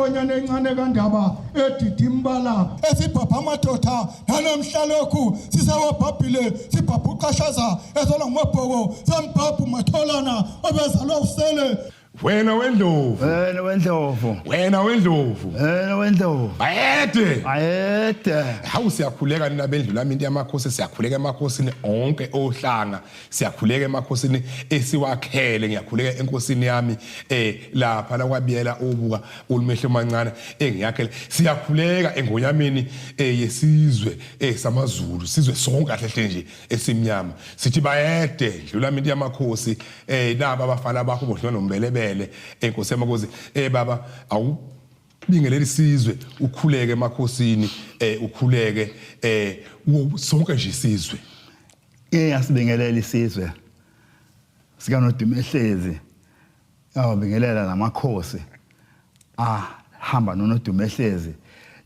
Inkonyane encane kandaba edida imbala esibhabha amadoda nanomhla lokhu sisawabhabhile sibhabha uqashaza esolwa ngumabhoko sambhabhu matholana obezalwa usele. Wena wendlovu. Wena wendlovu. Wena wendlovu. Wena wendlovu. Bayede. Bayede. Hawu, siyakhuleka nina bendlu lami into yamakhosi, siyakhuleka emakhosini onke ohlanga, siyakhuleka emakhosini esiwakhele, ngiyakhuleka enkosini yami lapha la kwabiyela ubuka ulumehlo mancane engiyakhele. Siyakhuleka engonyameni yesizwe samaZulu, sizwe sonke kahle hle nje esimnyama. Sithi bayede dlula into yamakhosi, naba abafana bakho bodlula nombelebele enkosi yamakhosi. Baba, awubingelela isizwe, ukhuleke emakhosini, ukhuleke sonke nje isizwe. Asibingelela isizwe sikaNodumehlezi, awabingelela namakhosi ahamba noNodumehlezi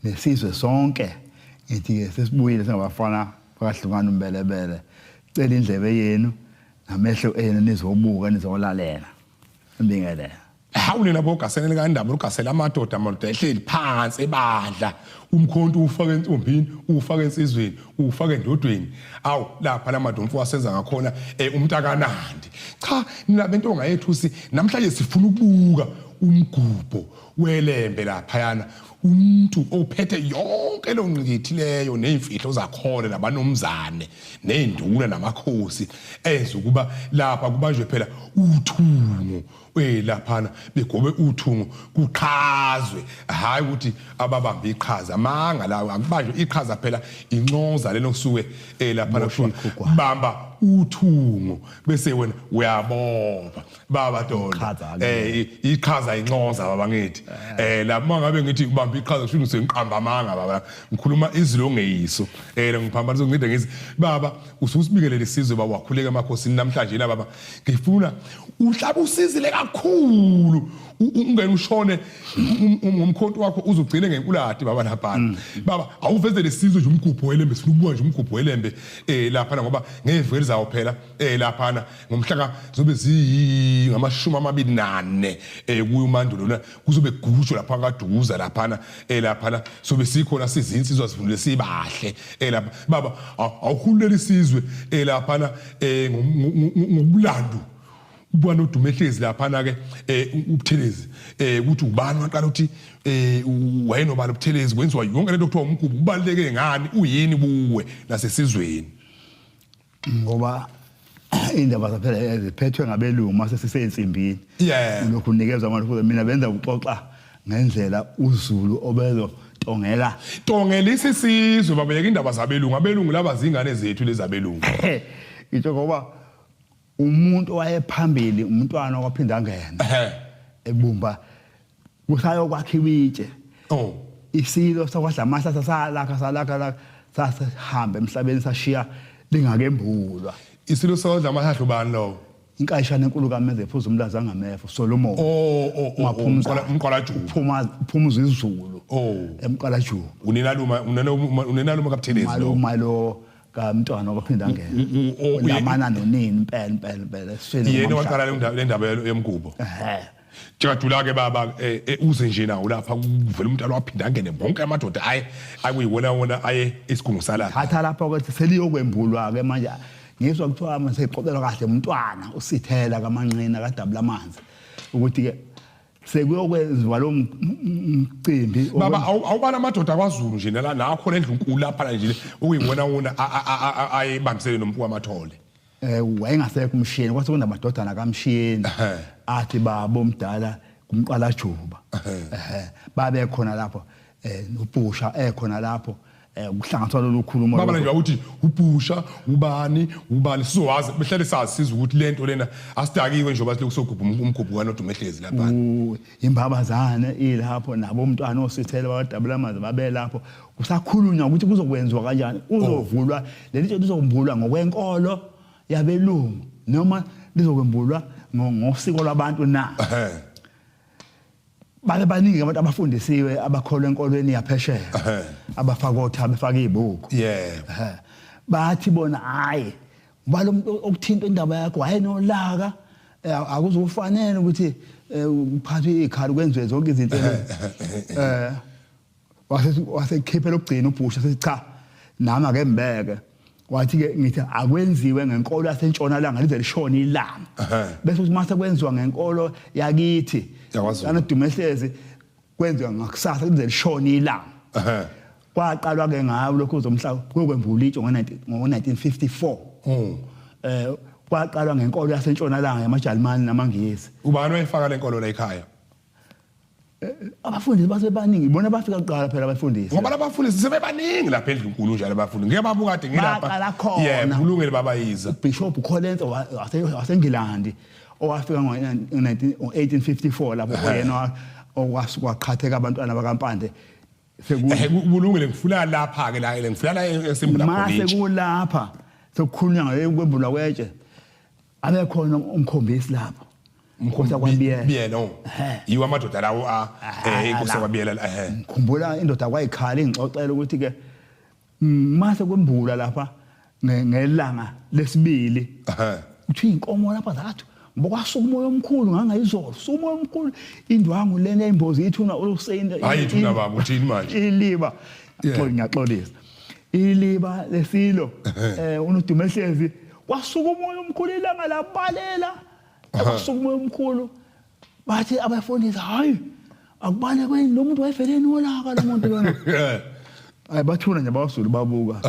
nesizwe sonke. Ngithi-ke sesibuyile singabafana bakaHlungwani uMbelebele, cela indlebe yenu namehlo enu nizobuka nizolalela. Ngibingelela. Hawu nina bogasele kandaba, ugasela amadoda, amadoda ehleli phansi ebandla, umkhonto ufake entombini, ufake ensizweni, ufake endodweni. Awu lapha lamadoda umfo wasenza ngakhona umntakanandi. Cha nina bentonga yethusi, namhlanje sifuna ukubuka umgubho welembe laphayana, umuntu ophethe yonke lo ngqikithi leyo nezimfihlo zakhona nabanomzane nezinduna namakhosi enza ukuba lapha kubanjwe phela uthungo, laphana begobe uthungo kuqhazwe, hayi ukuthi ababambe iqhaza amanga lawo, akubanjwe iqhaza phela inxoza leno kusuke laphana kuthiwa bamba uthungo bese wena uyabopha baba dondo, iqhaza inxoza baba. Ngithi la mangabe ngithi ubamba iqhaza kusho ukuthi ngiqamba amanga baba, ngikhuluma izwi ongeyiso, ngiphambanisa ngincede ngithi baba ususibikelele isizwe baba, wakhuleka emakhosini namhlanje na baba, ngifuna uhlaba usizile kakhulu, ungene ushone ngomkhonto wakho uzugcine ngenkulati baba lapha. Baba, awuvezele isizwe nje umgubho welembe, sifuna ukubuka nje umgubho welembe lapha ngoba ngeveli zawo phela laphana ngomhla zobe ziyi-24 kuyo uMandulo lona kuzobe gujwa lapha kaDukuza laphana, laphana sobe sikhona sizinsizwa sivunule sibahle lapha. Baba, awukhululele isizwe laphana ngokulandu ubona uDumehlezi laphana ke, uButhelezi, ukuthi ubani waqala ukuthi wayenobani uButhelezi, kwenziwa yonke lento kuthiwa umgubo, ubaluleke ngani, uyini kuwe nasesizweni? Ngoba indaba zaphela ziphethwe ngabelungu mase sisensimbini, lokhu unikezwa abantu, mina benza ukuxoxa ngendlela uZulu obezo tongela. Tongela isisizwe babeleka indaba zabelungu, abelungu laba zingane zethu lezabelungu. Ngitsho ngoba umuntu owayephambili umntwana waphinda angena ebumba kusayokwakhiwa itshe. Isilo sakwaDlamahla salakha salakha lakha sasihamba emhlabeni sashiya lingakembulwa. Isilo sakwaDlamahla ubani lowo? Inkayishana enkulu kaMenze ephuza umlazi angamefo Solomon. Oh, umqwalajuba. Uphuma uphumuza izulu. Emqwalajuba. Uninalume, uninalume kaButhelezi lo. Malume lo kamntwana kwaphinda angena. Lamana nonini impela impela impela esifeni. Yena waqala le ndaba yomgubo. Jadula ke baba, uze nje nawo lapha kuvela umuntu waphinda angene bonke amadoda aye akuyiwona wona aye isigungu salapha. Thatha lapha ukuthi seliyokwembulwa ke manje, ngizwa kuthiwa manje seqobelwa kahle umntwana usithela kamanqina kadabula amanzi ukuthi ke sekuyokwenziwa lo mcimbi. Baba, awubala amadoda kwaZulu nje nala nakho lendlunkulu lapha nje okuyiwona wona ayebambisene nomfo wamathole. Wayengasekho umshiyeni, kwase kunamadodana kaMshiyeni athi babo omdala kumqalajuba, babe khona lapho, noBhusha ekhona lapho, kuhlanganiswa lolu khulumo. Baba, nje ukuthi uBhusha ubani ubani sizowazi behlale sazi sizwe ukuthi lento lena asidakiwe njengoba silokhu sogubha umgubho kaNodumehlezi lapha. Imbabazane ilapho nabo umntwana osithele bakadabula amanzi babe lapho kusakhulunywa ukuthi kuzokwenziwa kanjani, kuzovulwa leli tshe lizokwembulwa ngokwenkolo yabelungu noma lizokwembulwa ngosiko lwabantu na. Babe baningi abantu abafundisiwe abakholwa enkolweni yaphesheya, abafaka otha befaka izibuko. Bathi bona hayi, ngoba lo muntu okuthinta indaba yakho wayenolaka. Akuzukufanele ukuthi kuphathwe ikhali kwenziwe zonke izinto eh wase wasekhiphela ukugcina ubhusha sethi cha nami ake ngibeke wathi ke ngithi akwenziwe ngenkolo yasentshonalanga lize lishone ilanga bese uthi mase kwenziwa ngenkolo yakithi kanodumehlezi kwenziwa ngakusasa lize lishone ilanga kwaqalwa ke ngawo lokhu zomhla kuyokwembula itsho ngo-1954 eh kwaqalwa ngenkolo yasentshonalanga yamaJalimani namaNgisi ubani wayefaka lenkolo la ekhaya Abafundisi basebaningi ibona bafika kuqala phela abafundisi. Ngoba labafundisi sebebaningi lapha endlunkulu njalo abafundi. Ngeke babuka kade ngilapha. Baqala khona. Yebo, kulungile baba yiza. UBishop Colenso waseNgilandi owafika ngo-1854 lapho oyena okwaqhatheka abantwana bakaMpande. Kulungile ngifuna lapha ke la ngifuna la esimbula khona. Mase kulapha sekukhulunywa ngayo kwetshe. Abekhona umkhombisi lapho. Umkhosi akwaBiyela. Biyela oh. Yiwo amadoda lawo a inkosi akwaBiyela ehe. Ngikhumbula indoda kwayikhala ingixoxela ukuthi ke mase kwembula lapha ngelanga lesibili. Ehe. Uthi inkomo lapha zathi ngoba kwasuka umoya omkhulu ngangayizolo suka umoya omkhulu indwangu lena imbozi ithuna oluseyinto hayi ithuna baba uthini manje iliba ngiyaxolisa iliba lesilo eh unodumehlezi kwasuka umoya omkhulu ilanga labalela kwasuka umoya omkhulu bathi abafundisi hayi akubalekweni lo muntu wayevele enolaka lo muntu lona hayi bathula nje abazulu babuka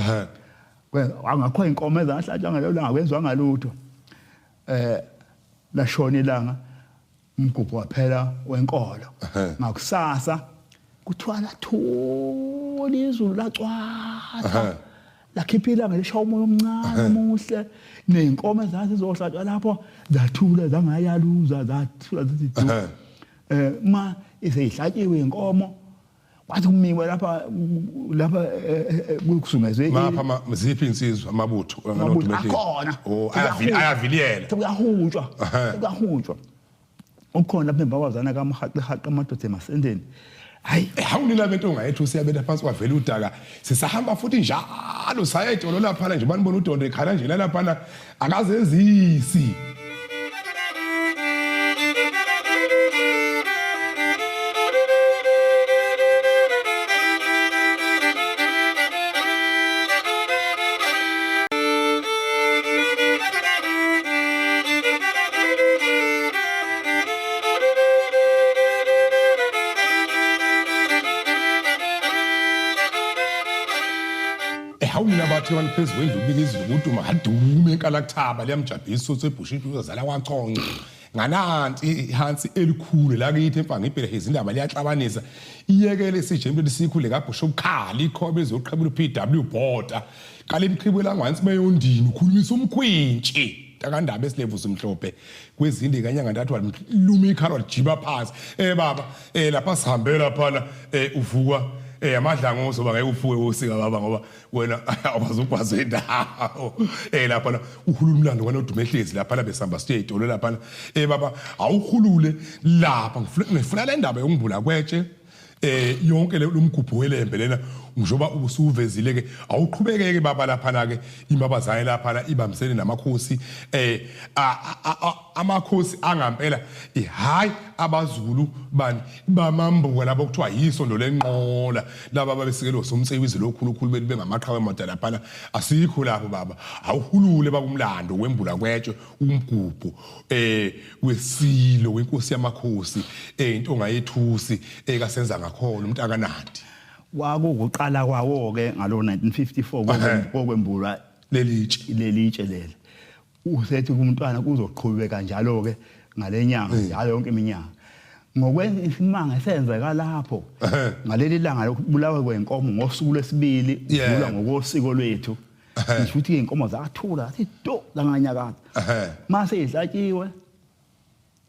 angakho inkomo ezahlatshwa ngalelo langa kwenziwa ngalutho eh lashona ilanga umgubho waphela wenkolo ngakusasa kuthiwa lathula izulu lacwatha lakhipha ilanga lishaya umoya omncane omuhle ney'nkomo ezathi zizohlatshwa lapho zathula zangayaluza zathula zithi du um uma iseyihlatshiwe inkomo kwathi kumiwe lapha lapha kusungezwe mapha ziphi insizwa amabutho amabutho akhona oh ayaviliyela sekuyahutshwa sekuyahutshwa ukhona lapha embabazana kamhaqi amadoda emasendeni hayi hawu nina bentonga yethu siyabetha phansi kwavela udaka sisahamba futhi njalo saya edolo laphana nje banibona udondo ekhala nje laphana akazenzisi Hawu mina bathi abantu phezu kwendlu kubika izulu kuduma hadume enkalakuthaba liyamjabhisa uthi ebhushini uzazala kwaConco ngananti ihansi elikhulu la kithi emfanga ibhele izindaba liyaxabanisa iyekele sijembe lisikhule kabhusha obukhali ikhobe ezoqhabula uPW Botha qala imqhibo langwansi beyondini ukhulumisa umkhwintshi takandaba esilevu simhlophe kwezinde kanyanga ntathu waluma ikhala walijiba phansi eh baba eh lapha sihambe laphana eh uvukwa eh amadlango uzoba ngeke ufuke usika baba ngoba wena awukwazi ukwazi indawo eh lapha uhulula umlando kwanodumehlezi lapha besihamba siye idolo lapha eh baba awuhulule lapha ngifuna le ndaba yokumbula kwetshe eh yonke lo mgubho welembe lena njengoba usuvezile ke awuqhubekeke baba lapha ke imbabazaye lapha ibambisene namakhosi eh amakhosi angampela hayi abazulu bani bamambuka labo kuthiwa yisondo lenqola laba babesikelwe somtsewi izwe lokhulukhulu belu bengamaqhawe madoda laphana asikho lapho baba awuhulule baba umlando wembula kwetshe umgubho eh wesilo wenkosi yamakhosi eh intonga yethusi ekasenza ngakhona umntakanandi Kwakuwukuqala kwawo-ke ngalo 1954 kokwembulwa lelitshe lelitshe leli. Usethi kumntwana kuzoqhubeka njalo-ke ngale nyanga njalo yonke iminyaka. Ngokwenza isimanga esenzeka lapho ngaleli langa lokubulawa kwenkomo ngosuku lwesibili uvulwa ngokosiko lwethu. Ngisho ukuthi iy'nkomo zathula zathi do zanganyakaza. Mase ihlatshiwe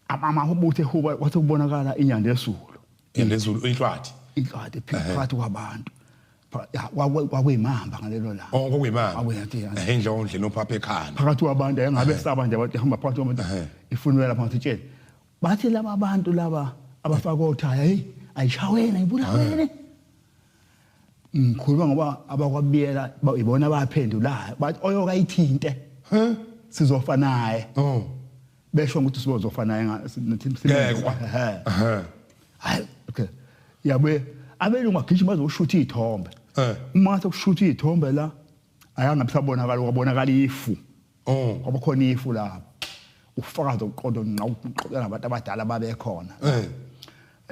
amahubuthe ehuba kwase kubonakala inyanda yezulu. Inyanda yezulu inhlwathi. Inhlwathi phakathi kwabantu. Kwakuyimamba ngalelo langa. Oh kwakuyimamba. Indlondle nophapha ekhanda. Phakathi kwabantu engabe saba nje abantu ihamba phakathi kwabantu ifunwela phakathi tshela. Bathi laba bantu laba abafaka othaya hey ayishaweni ayibulaweni. Ngikhuluma ngoba abakwabiyela ibona abaphendulayo bathi oyoka ithinte. Sizofa naye. Oh. Besho ukuthi sibozofa naye Ngekwa. Ehe. Hayi, okay, yabuye abelungu agijima bazoshutha iy'thombe. Uma sekushutha iy'thombe la ayangabe sabonakala, kwabonakala ifu. Oh. Kwaba khona ifu lapho, ufakazi oqondo ngqa uqoqela nabantu abadala babekhona.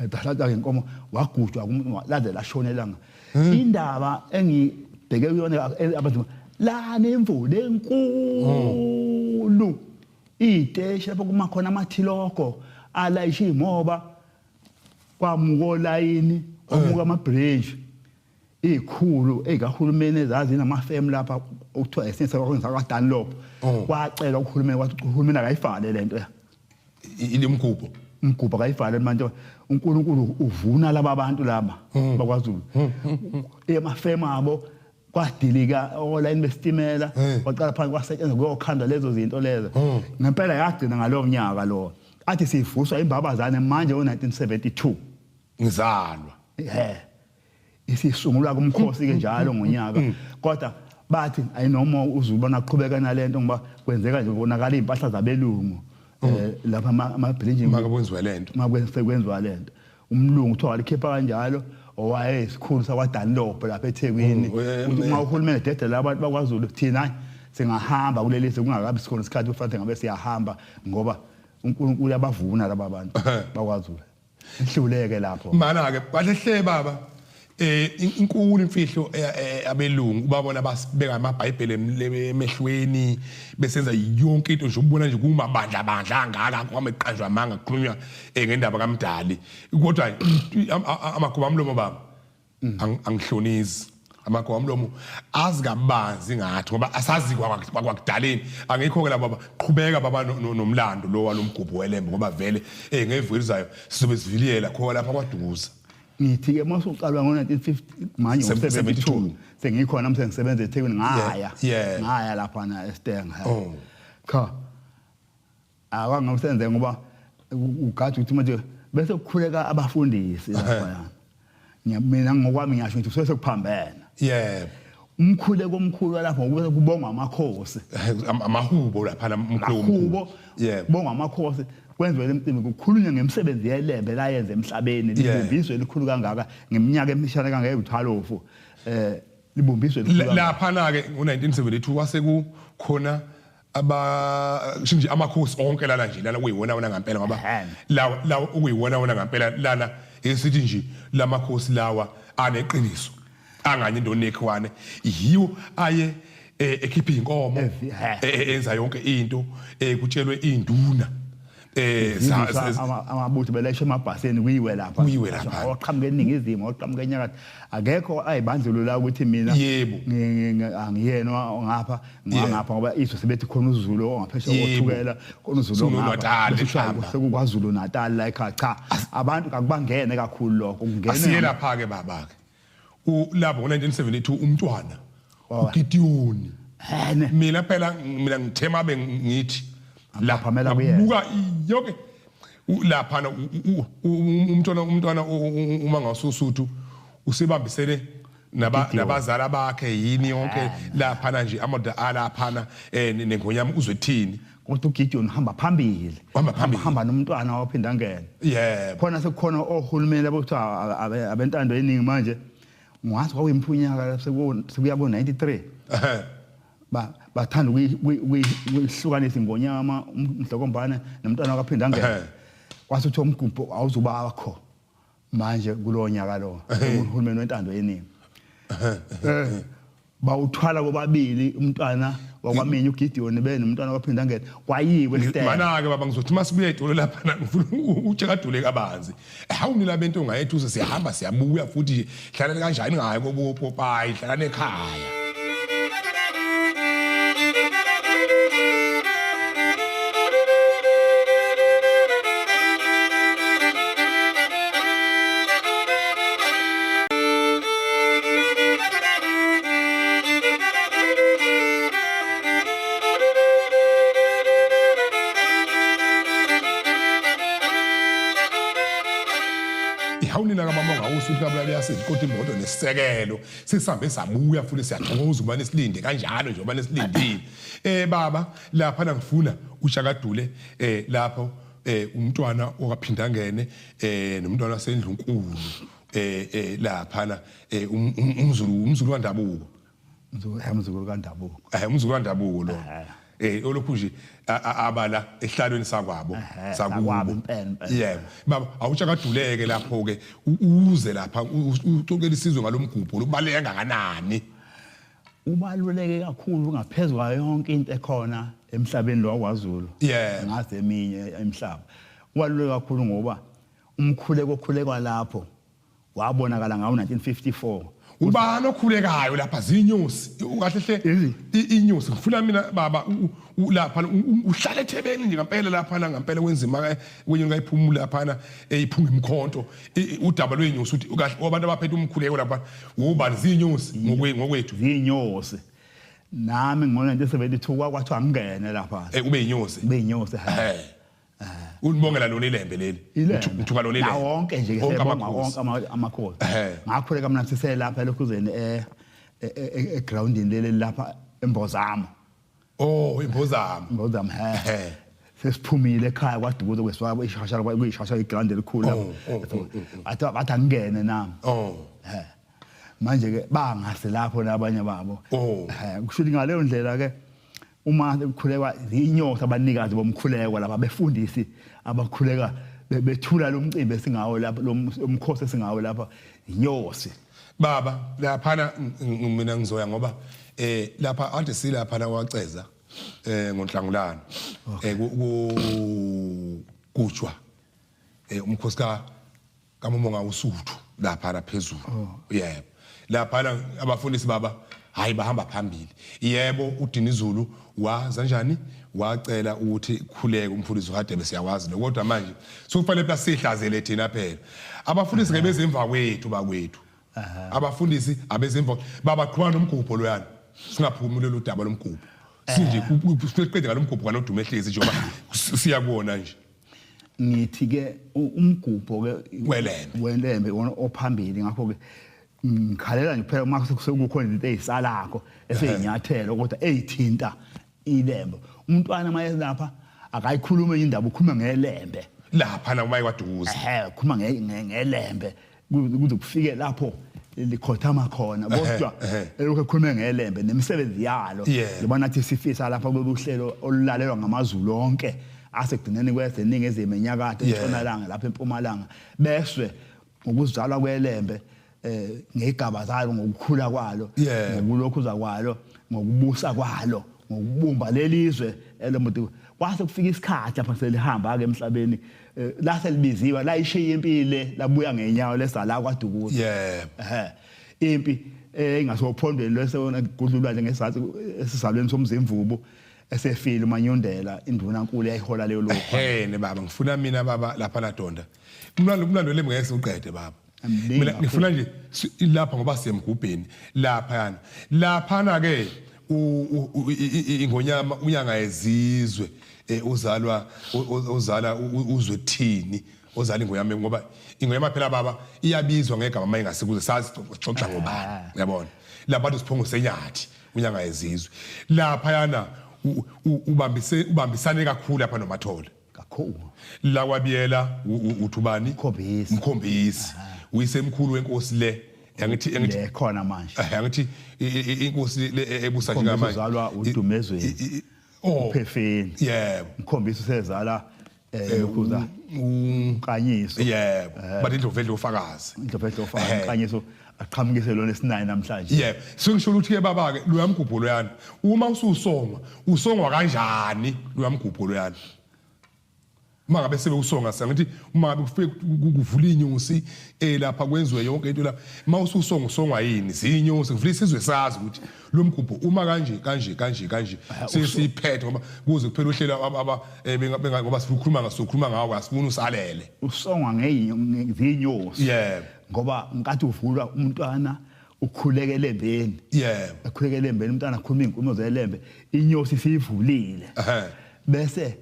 Dahlatha ngenkomo wagujwa kumuntu laze lashona ilanga. Indaba engibheke kuyona, abantu la nemvula enkulu, iy'teshi lapho kuma khona amathilogo alayisha iy'moba, kwamuka olayini, kwamuka ama-bridge, iy'khulu ey'kahulumeni ezazi namafemu lapha okuthiwa esinye sakwa-Dunlop. Oh. Kwacelwa uhulumeni, wathi uhulumeni akayifale le nto ya Ilimgubho. Umgubho akayivale manje, uNkulunkulu uvuna laba bantu laba bakwaZulu emafemu abo, kwadilika olayini besitimela, kwaqala phansi kwasetshenzwa kuyokhanda lezo zinto lezo. Ngempela yagcina ngalowo nyaka lo athi sivuswa imbabazane manje ngo-1972. Ngizalwa. Ehe, isisungulwa kumkhosi ke njalo ngonyaka, kodwa bathi ayinoma uzubona aqhubeka nalento ngoba kwenzeka nje konakala impahla zabelungu lapha ama-bridge. Maka kwenziwa lento. Makwenziwa lento, umlungu kuthiwa walikhipha kanjalo owayeyisikhulu sakwaDunlop lapha eThekwini, ukuthi uma uhulumeni ededela abantu bakwaZulu, thina hayi, singahamba kuleli zwe kungakabi sikhona isikhathi kufanele ngabe siyahamba, ngoba uNkulunkulu uyabavuna laba bantu bakwaZulu. Ihluleke lapho. Mana ke kahle hle baba, inkulu imfihlo abelungu ubabona basibeka amabhayibheli emehlweni, besenza yonke into nje, ubona nje kumabandla bandla angaka kwame kuqanjwa amanga, kukhulunywa ngendaba kaMdali, kodwa amagoba amlomo baba angihlonizi amagoba amlomo azi kabanzi ngathi ngoba asazi kwakudaleni angikho ke la baba. Qhubeka baba nomlando lo walomgubho welembe, ngoba vele ngevuko elizayo sizobe siviliyela khona lapha kwaDukuza. Ngithi ke masuqalwa ngo-1950 manje ngo-72 72. Sengikhona mse ngisebenza eThekwini, ngaya ngaya lapha na eStenga. Oh. Cha, awangakusenze ngoba ugada ukuthi manje bese kukhuleka abafundisi lapha. Mina ngokwami ngiyasho ukuthi kusuke sekuphambene. Umkhuleko omkhulu lapho ngokuba kubongwa amakhosi. Amahubo lapha umkhulu. Amahubo. Kubongwa amakhosi, kwenziwe lemicimbi, kukhulunywe ngemisebenzi yelembe layenze emhlabeni, libumbiswe elikhulu kangaka ngeminyaka emishana kangaka ewu-12, libumbiswe elikhulu kangaka. Lapha na ke ngo-1972 kwase kukhona aba sho nje amakhosi onke lana nje lana kuyiwona wona ngempela, ngoba lawa lawa okuyiwona wona ngempela lana, esithi nje lamakhosi lawa aneqiniso anganye indonekwane yiwo aye ekhipha inkomo, enza yonke into, kutshelwe induna amabutho belayisha emabhaseni, kuyiwe lapha. Kuyiwe lapha. Oqhamuka eningizimu, oqhamuka enyakatho, akekho ayibandlulula ukuthi mina angiyena ngapha ngapha, ngoba izwe sebethi khona uZulu ongaphesheya koThukela, khona uZulu Zulu Natal ongapha, ekhamba. sekuKwaZulu Natal la ekhaya. Cha, abantu akubangene kakhulu lokho kungene. Asiye lapha ke baba ke, lapho ngo-1972 umntwana Oh. uGideon. Hene. Mina phela mina ngithema be ngithi la Aphamela kuyena. Buka yonke laphana umntwana uma ngasusuthu usibambisene Gideon. nabazali bakhe yini yonke laphana nje amadoda alaphana nengonyama uzwethini. Kodwa uGideon uhamba phambili. Uhamba phambili. Hamba nomntwana waphinda angene. Khona sekukhona ohulumeni abokuthiwa abentando eningi manje, ngathi kwakuyimpunyaka sekuya ko-93. Bathanda ukuyihlukanisa ingonyama umdlokombane nomntwana wakaphinda angene. Kwase kuthiwa umgubho awuzubakho manje kulowo nyaka lo, uhulumeni wentando yeningi bawuthwala bobabili, umntwana wakwaminye uGideon benomntwana waphinda angene, kwayiwe esitela. Mana-ke baba, ngizothi uma sibuya edolo laphana ngifuna utshekadule kabanzi. Hawu, nina bento ngayethusa, siyahamba siyabuya futhi. Hlalani kanjani ngayo kobopopayi, hlalani ekhaya. Hawu nina kababa ngawusuthi kabulala uyasiza kodwa imoto nesisekelo sisambe sabuya futhi siyathokoza uma nisilinde kanjalo nje uma nisilindile. Baba lapha ngifuna ushakadule lapho umntwana okaphinda ngene nomntwana wasendlunkulu laphana umzulu umzulu wandabuko. Umzukulu kaNdabuko. Umzukulu kaNdabuko lo. Olokhu nje abala ehlalweni sakwabo sakubo impela. Yebo. Baba awutshakaduleke lapho ke uze lapha ucokela isizwe ngalomgubho lokubaleka kangakanani. Ubaluleke kakhulu ngaphezulu kwayo yonke into ekhona emhlabeni lo wakwaZulu. Yeah. Ngaze eminye emhlaba. Ubaluleke kakhulu ngoba umkhuleko okhulekwa lapho wabonakala ngawo 1954. Ubani okhulekayo lapha zinyosi kahle hle inyosi ngifuna mina baba lapha uhlala ethebeni nje ngempela lapha na ngempela kwenzima kwenye kayiphumula lapha eyiphunga imkhonto udaba lwenyosi uthi kahle abantu abaphethe umkhuleko lapha ubani zinyosi ngokwethu zinyosi nami ngo 1972 kwathiwa ngingene lapha ube inyosi ube inyosi Unibongela lona ilembe leli. Ngithuka lona ilembe. La wonke nje siyabonga wonke amakhosi. Ngakhuleka mina siselapha elokhuzeni egroundini leli lapha eMbozamo. Oh, iMbozamo. Imbozamo he. Sesiphumile ekhaya kwaDukuza kwesiwabo ishashara kuyishasha iground elikhulu lapho. Athi bathi angene nami. Oh. He. Manje ke bangase lapho nabanye babo. Oh. Kusho ngaleyo ndlela ke uma kukhulekwa inyosi abanikazi bomkhuleko laba befundisi abakhuleka bethula lo mcimbi esingawo lapha lo mkhosi esingawo lapha inyosi. Baba laphana mina ngizoya ngoba lapha ade silapha la waceza ngoNhlangulana kujwa umkhosi ka kaMomonga uSuthu lapha la phezulu. Yebo. Lapha abafundisi baba hayi bahamba phambili. Yebo uDinizulu waza njani wacela ukuthi khuleke umfundisi uHadebe siyawazi lo kodwa manje sokufanele phela sihlazele thina phela. Abafundisi ke bezemva kwethu bakwethu. Abafundisi abezemva baba qhubana nomgubho loyana. Singaphumi lolu daba lomgubho. Sinje siqede ngalomgubho kanodume ehlezi njengoba siyakubona nje. Ngithi ke umgubho ke welembe welembe ophambili ngakho ke ngikhalela nje phela uma sekukhona izinto ezisalakho eseyinyathelo kodwa ezithinta ilembe. Umntwana maye lapha akayikhuluma indaba ukhuluma ngelembe lapha na uma kwaDukuza. Ukhuluma ngelembe kuze kufike lapho likhothama khona kodwa elokhu ekhuluma ngelembe nemisebenzi yalo. Njengoba nathi sifisa lapha kuhlelo olulalelwa ngamaZulu onke asekugcineni kwezeningizimu enyakatho entshonalanga lapha empumalanga beswe ngokuzalwa kwelembe ngegaba zalo ngokukhula kwalo ngokulokhuza kwalo ngokubusa kwalo ngokubumba lelizwe elomuntu. Kwase kufika isikhathi lapha selihamba ke emhlabeni la selibiziwa la ishiya impilo labuya ngenyawo lesala kwaDukuza. Yebo. Impi engasophondweni lwesona gudlulwa nje ngesizathu esizalweni somzimvubu esefile uManyundela induna nkulu yayihola leyo lokho. Ehene baba ngifuna mina baba lapha ladonda. Umlando lembe ngeke siuqede baba. Mina ngifuna nje lapha ngoba siyemgubheni lapha yana. Lapha na ke ingonyama unyanga yezizwe uzalwa uzala uzwe thini ozala ingonyama ngoba ingonyama phela baba iyabizwa ngegama mayingasikuze sazi xoxa ngobani uyabona. Labantu siphongo senyathi unyanga yezizwe. Lapha yana ubambisane kakhulu lapha noMathole. Kakhulu. La kwabiyela uthubani Mkhombisi. Mkhombisi. Uyisemkhulu wenkosi le. Angithi le khona manje. Angithi inkosi le ebusa njengamanje. Uzalwa uDumezweni. uPhefeni. Yebo. Mkhombisi usezala lokhuza uNkanyiso. Yebo. Bathi indlovu edla ufakazi. Indlovu edla ufakazi uNkanyiso aqhamukise lona esinayo namhlanje. Yebo. Sengisho ukuthi ke baba ke loyamgubho loyana uma ususongwa usongwa kanjani loyamgubho loyana? Uma ngabe sebewusonga sangithi uma ngabe kufike kuvula inyosi lapha kwenziwe yonke into lapha uma ususonga usongwa yini zinyosi kuvula isizwe sazi ukuthi lo mgubho uma kanje kanje kanje kanje sesiphethe ngoba kuze kuphela uhlelo aba ngoba sikhuluma ngasukhuluma ngawo asifuni usalele usongwa ngezinyosi. Yebo. Ngoba nkathi uvulwa umntwana ukhuleke elembeni. Yebo. Ekhuleke elembeni umntwana akhuluma izinkulumo zelembe inyosi siyivulile. Bese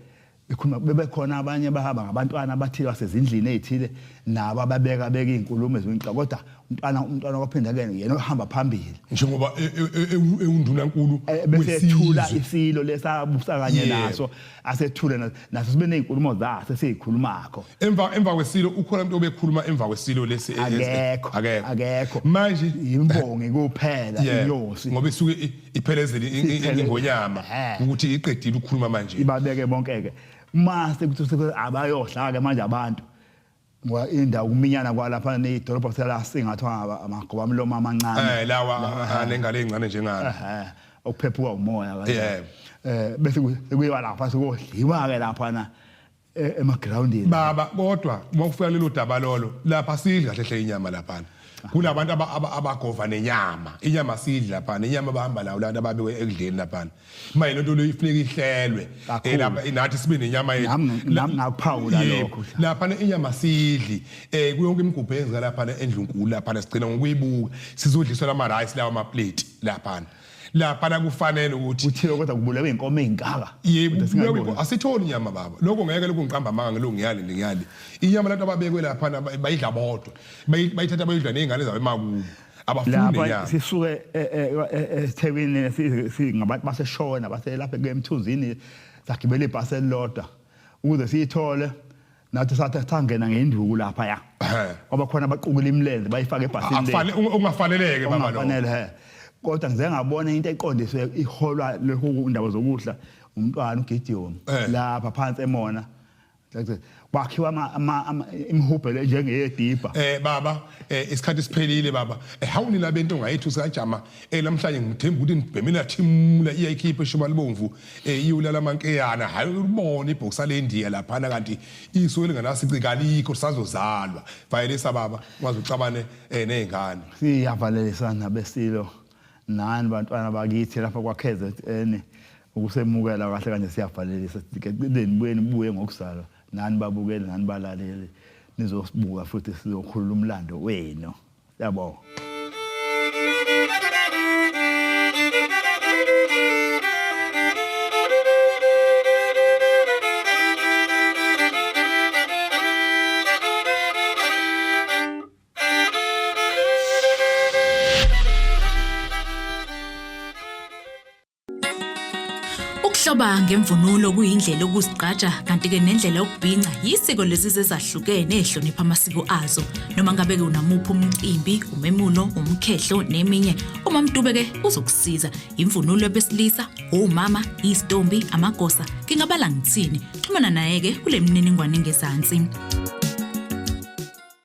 Bekhuluma bebekhona abanye bahamba ngabantwana abathile basezindlini ezithile nabo ababeka beka izinkulumo ezinqa kodwa umntwana umntwana kwaphinda ke yena ohamba phambili njengoba e, e, e, ewundunankulu eh, bese ethula isilo lesabusa kanye naso asethule naso sibe nezinkulumo zaso esizikhulumakho emva emva kwesilo ukhona umuntu obekhuluma emva kwesilo lesi akekho akekho akekho manje imbongi kuphela inyosi ngoba isuke iphelezele ingonyama ukuthi iqedile ukukhuluma manje ibabeke bonke ke mase kuthi abayodla ke manje abantu ngoba indawo kuminyana kwalapha nedolobha selasingathwa amagoba amlomo amancane eh lawa anengane ezincane njengalo eh okuphephuka umoya kanje yebo eh bese kuyiwa lapha sekodliwa ke lapha na e, emagroundini baba kodwa uma kufika lelo daba lolo lapha sidla kahle hle inyama laphana kunabantu abagova nenyama inyama sidla laphana inyama bahamba nayo lantu ababekwe ekudleni laphana manje lento leyo ifuneka ihlelwe eh, lapha nathi sibe nenyama yethu nami ngakuphawula lokho lapha inyama sidli eh kuyonke imigubho eyenzeka lapha endlunkulu lapha sigcina ngokuyibuka sizodliswa lama rice lawa ama plate lapha lapha kufanele ukuthi kuthiwe kodwa kubulewe inkomo ezingaka yebo asitholi inyama baba lokho ngeke lokungiqamba amanga ngelo ngiyale ngiyale inyama lantu ababekwe lapha bayidla bodwa bayithatha bayidla nezingane zabo emakubo abafuni lapha sisuke e, e, e, eThekwini singabantu baseshona baselapha emthunzini sagibela ibhasi elilodwa ukuze siyithole nathi sathi sangena ngenduku lapha ya kwaba khona abaqukula imilenze bayifake ebhasini le ungafaneleke baba lo ungafanele he kodwa ngize ngabona into eqondiswe iholwa lokhu indaba zokudla umntwana uGideon lapha phansi emona kwakhiwa imihubhe le njengeyedibha eh baba eh isikhathi siphelile baba eh, hawu nina bento ngayethu sikajama eh namhlanje ngithemba ukuthi nibhemela thimula iyayikhipha ishuba libomvu eh iyulala amankeyana hayi ulibona ibhokisa lendiya laphana kanti iso elinganasici kalikho sazozalwa vayelisa baba ungaze uxabane eh nezingane siyavalelisana besilo nani bantwana bakithi lapha kwa-KZN ukusemukela kahle kanje siyavalelisa nibuye nibuye ngokuzalwa nani babukeli nani balaleli nizosibuka futhi sizokhulula umlando wenu yabo Ukuhloba ngemvunulo kuyindlela yokuzigqaja kanti-ke nendlela yokubhinca yisiko lezizwe ezahlukene ezihlonipha amasiko azo. Noma ngabe-ke unamuphi umcimbi, umemulo, umkhehlo neminye, uMamDube-ke uzokusiza. Imvunulo yabesilisa, omama, izitombi, amagosa, ngingabala ngithini. Xhumana naye-ke kule mininingwane engezansi.